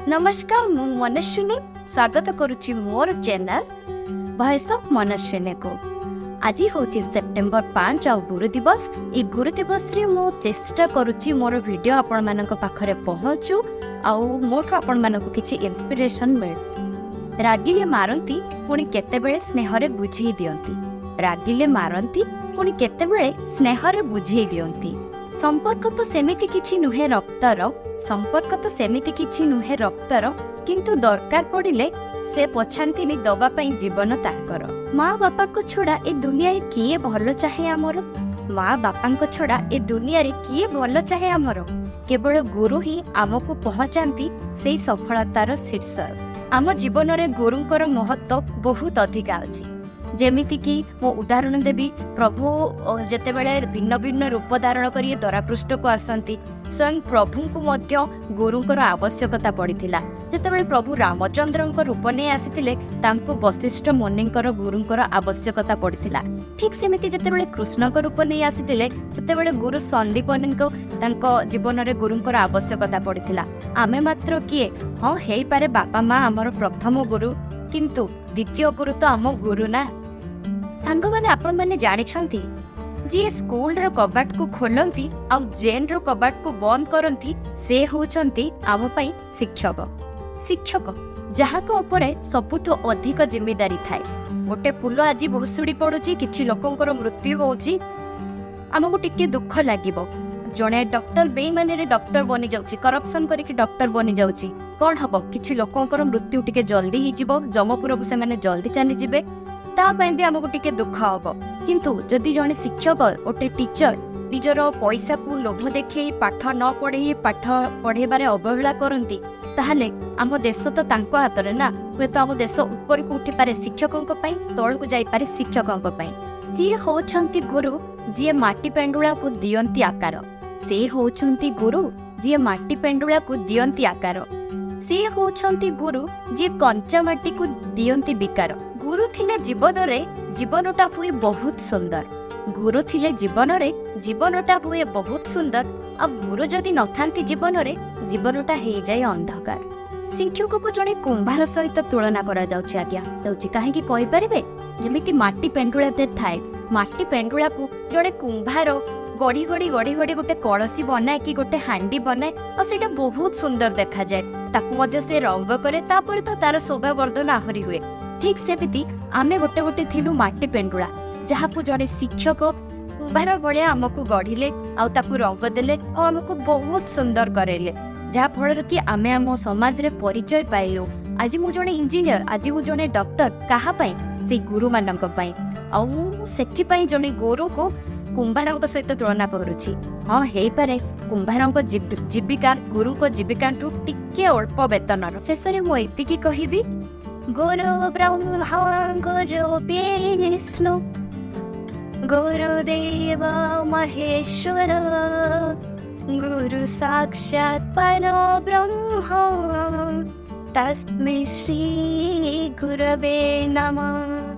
ନମସ୍କାର, ମୁଁ ମନସ୍ୱିନୀ ସ୍ୱାଗତ କରୁଛି ମୋର ଚ୍ୟାନେଲ ଭଏସ୍ ଅଫ୍ ମନସ୍ୱିନୀକୁ। ଆଜି ହେଉଛି ସେପ୍ଟେମ୍ବର 5 ଆଉ ଗୁରୁ ଦିବସ। ଏଇ ଗୁରୁ ଦିବସରେ ମୁଁ ଚେଷ୍ଟା କରୁଛି ମୋର ଭିଡ଼ିଓ ଆପଣମାନଙ୍କ ପାଖରେ ପହଞ୍ଚୁ ଆଉ ମୋଠୁ ଆପଣମାନଙ୍କୁ କିଛି ଇନ୍ସପିରେସନ୍ ମିଳୁ। ରାଗିଲେ ମାରନ୍ତି, ପୁଣି କେତେବେଳେ ସ୍ନେହରେ ବୁଝେଇ ଦିଅନ୍ତି। ରାଗିଲେ ମାରନ୍ତି, ପୁଣି କେତେବେଳେ ସ୍ନେହରେ ବୁଝେଇ ଦିଅନ୍ତି। ସମ୍ପର୍କ ତ ସେମିତି କିଛି ନୁହେଁ ରକ୍ତର, ସମ୍ପର୍କ ତ ସେମିତି କିଛି ନୁହେଁ ରକ୍ତର, କିନ୍ତୁ ଦରକାର ପଡ଼ିଲେ ସେ ପଛାନ୍ତିନି ଦବା ପାଇଁ ଜୀବନ ତାଙ୍କର। ମା ବାପାଙ୍କ ଛଡ଼ା ଏ ଦୁନିଆରେ କିଏ ଭଲ ଚାହେଁ ଆମର? ମା ବାପାଙ୍କ ଛଡ଼ା ଏ ଦୁନିଆରେ କିଏ ଭଲ ଚାହେଁ ଆମର? କେବଳ ଗୁରୁ ହିଁ ଆମକୁ ପହଞ୍ଚାନ୍ତି ସେଇ ସଫଳତାର ଶୀର୍ଷ। ଆମ ଜୀବନରେ ଗୁରୁଙ୍କର ମହତ୍ଵ ବହୁତ ଅଧିକା ଅଛି। ଯେମିତିକି ମୁଁ ଉଦାହରଣ ଦେବି, ପ୍ରଭୁ ଯେତେବେଳେ ଭିନ୍ନ ଭିନ୍ନ ରୂପ ଧାରଣ କରି ଏ ଧରାପୃଷ୍ଠକୁ ଆସନ୍ତି, ସ୍ୱୟଂ ପ୍ରଭୁଙ୍କୁ ମଧ୍ୟ ଗୁରୁଙ୍କର ଆବଶ୍ୟକତା ପଡ଼ିଥିଲା। ଯେତେବେଳେ ପ୍ରଭୁ ରାମଚନ୍ଦ୍ରଙ୍କ ରୂପ ନେଇ ଆସିଥିଲେ, ତାଙ୍କୁ ବଶିଷ୍ଠ ମୁନିଙ୍କର, ଗୁରୁଙ୍କର ଆବଶ୍ୟକତା ପଡ଼ିଥିଲା। ଠିକ୍ ସେମିତି ଯେତେବେଳେ କୃଷ୍ଣଙ୍କ ରୂପ ନେଇ ଆସିଥିଲେ, ସେତେବେଳେ ଗୁରୁ ସନ୍ଦୀପନୀଙ୍କ, ତାଙ୍କ ଜୀବନରେ ଗୁରୁଙ୍କର ଆବଶ୍ୟକତା ପଡ଼ିଥିଲା। ଆମେ ମାତ୍ର କିଏ? ହଁ, ହେଇପାରେ ବାପା ମା ଆମର ପ୍ରଥମ ଗୁରୁ, କିନ୍ତୁ ଦ୍ୱିତୀୟ ଗୁରୁ ତ ଆମ ଗୁରୁ ନା। ସାଙ୍ଗମାନେ, ଆପଣମାନେ ଜାଣିଛନ୍ତି, ଯିଏ ସ୍କୁଲର କବାଟକୁ ଖୋଲନ୍ତି ଆଉ ଜେଲର କବାଟକୁ ବନ୍ଦ କରନ୍ତି, ସେ ହେଉଛନ୍ତି ଆମ ପାଇଁ ଶିକ୍ଷକ। ଶିକ୍ଷକ, ଯାହାଙ୍କ ଉପରେ ସବୁଠୁ ଅଧିକ ଜିମ୍ମିଦାରୀ ଥାଏ। ଗୋଟେ ଫୁଲ ଆଜି ଭୁଷୁଡ଼ି ପଡୁଛି, କିଛି ଲୋକଙ୍କର ମୃତ୍ୟୁ ହଉଛି, ଆମକୁ ଟିକେ ଦୁଃଖ ଲାଗିବ। ଜଣେ ଡକ୍ଟର ବେଇମାନିରେ ଡକ୍ଟର ବନିଯାଉଛି, କରପସନ କରିକି ଡକ୍ଟର ବନିଯାଉଛି, କ'ଣ ହବ? କିଛି ଲୋକଙ୍କର ମୃତ୍ୟୁ ଟିକେ ଜଲ୍ଦି ହେଇଯିବ, ଯମପୁରକୁ ସେମାନେ ଜଲ୍ଦି ଚାଲିଯିବେ, ତା ପାଇଁ ବି ଆମକୁ ଟିକେ ଦୁଃଖ ହବ। କିନ୍ତୁ ଯଦି ଜଣେ ଶିକ୍ଷକ, ଗୋଟେ ଟିଚର ନିଜର ପଇସାକୁ ଲୋଭ ଦେଖେଇ ପାଠ ନ ପଢ଼େଇ, ପାଠ ପଢ଼େଇବାରେ ଅବହେଳା କରନ୍ତି, ତାହେଲେ ଆମ ଦେଶ ତ ତାଙ୍କ ହାତରେ ନା। ହୁଏତ ଆମ ଦେଶ ଉପରକୁ ଉଠିପାରେ ଶିକ୍ଷକଙ୍କ ପାଇଁ, ତଳକୁ ଯାଇପାରେ ଶିକ୍ଷକଙ୍କ ପାଇଁ। ସିଏ ହେଉଛନ୍ତି ଗୁରୁ, ଯିଏ ମାଟି ପେଣ୍ଡୁଳାକୁ ଦିଅନ୍ତି ଆକାର। ସେ ହେଉଛନ୍ତି ଗୁରୁ, ଯିଏ ମାଟି ପେଣ୍ଡୁଳାକୁ ଦିଅନ୍ତି ଆକାର। ସେ ହେଉଛନ୍ତି ଗୁରୁ, ଯିଏ କଞ୍ଚା ମାଟିକୁ ଦିଅନ୍ତି ବିକାର। ଗୁରୁ ଥିଲେ ଜୀବନରେ ଜୀବନଟା ହୁଏ ବହୁତ ସୁନ୍ଦର। ଗୁରୁ ଥିଲେ ଜୀବନରେ ଜୀବନଟା ହୁଏ ବହୁତ ସୁନ୍ଦର, ଆଉ ଗୁରୁ ଯଦି ନଥାନ୍ତି ଜୀବନରେ, ଜୀବନଟା ହେଇଯାଏ ଅନ୍ଧକାର। ଶିକ୍ଷକକୁ ଜଣେ କୁମ୍ଭାର ସହିତ ତୁଳନା କରାଯାଉଛି ଆଜ୍ଞା, ଯାଉଛି କାହିଁକି କହିପାରିବେ? ଯେମିତି ମାଟି ପେଣ୍ଡୁଳାଟେ ଥାଏ, ମାଟି ପେଣ୍ଡୁଳାକୁ ଜଣେ କୁମ୍ଭାର ଗଢ଼ି ଗଢ଼ି ଗଢ଼ି ଗଢ଼ି ଗୋଟେ କଳସୀ ବନାଏ କି ଗୋଟେ ହାଣ୍ଡି ବନାଏ, ଆଉ ସେଇଟା ବହୁତ ସୁନ୍ଦର ଦେଖାଯାଏ। ତାକୁ ମଧ୍ୟ ସେ ରଙ୍ଗ କରେ, ତାପରେ ତ ତାର ଶୋଭାବର୍ଦ୍ଧନ ଆହୁରି ହୁଏ। ଠିକ୍ ସେମିତି ଆମେ ଗୋଟେ ଗୋଟେ ଥିଲୁ ମାଟି ପେଣ୍ଡୁଳା, ଯାହାକୁ ଜଣେ ଶିକ୍ଷକ କୁମ୍ଭାର ଭଳିଆ ଆମକୁ ଗଢ଼ିଲେ ଆଉ ତାକୁ ରଙ୍ଗ ଦେଲେ ଆଉ ଆମକୁ ବହୁତ ସୁନ୍ଦର କରାଇଲେ, ଯାହାଫଳରେ କି ଆମେ ଆମ ସମାଜରେ ପରିଚୟ ପାଇଲୁ। ଆଜି ମୁଁ ଜଣେ ଇଞ୍ଜିନିୟର, ଆଜି ମୁଁ ଜଣେ ଡକ୍ଟର, କାହା ପାଇଁ? ସେଇ ଗୁରୁମାନଙ୍କ ପାଇଁ। ଆଉ ମୁଁ ସେଥିପାଇଁ ଜଣେ ଗୁରୁକୁ କୁମ୍ଭାରଙ୍କ ସହିତ ତୁଳନା କରୁଛି। ହଁ, ହେଇପାରେ କୁମ୍ଭାରଙ୍କ ଜୀବିକା ଗୁରୁଙ୍କ ଜୀବିକାଠୁ ଟିକେ ଅଳ୍ପ ବେତନର। ଶେଷରେ ମୁଁ ଏତିକି କହିବି, ଗୁରୁ ବ୍ରହ୍ମା ଗୁରୁ ବିଷ୍ଣୁ ଗୁରୁଦେବ ମହେଶ୍ୱର, ଗୁରୁ ସାକ୍ଷାତ ପରବ୍ରହ୍ମ, ତସ୍ମୈ ଶ୍ରୀ ଗୁରବେ ନମଃ।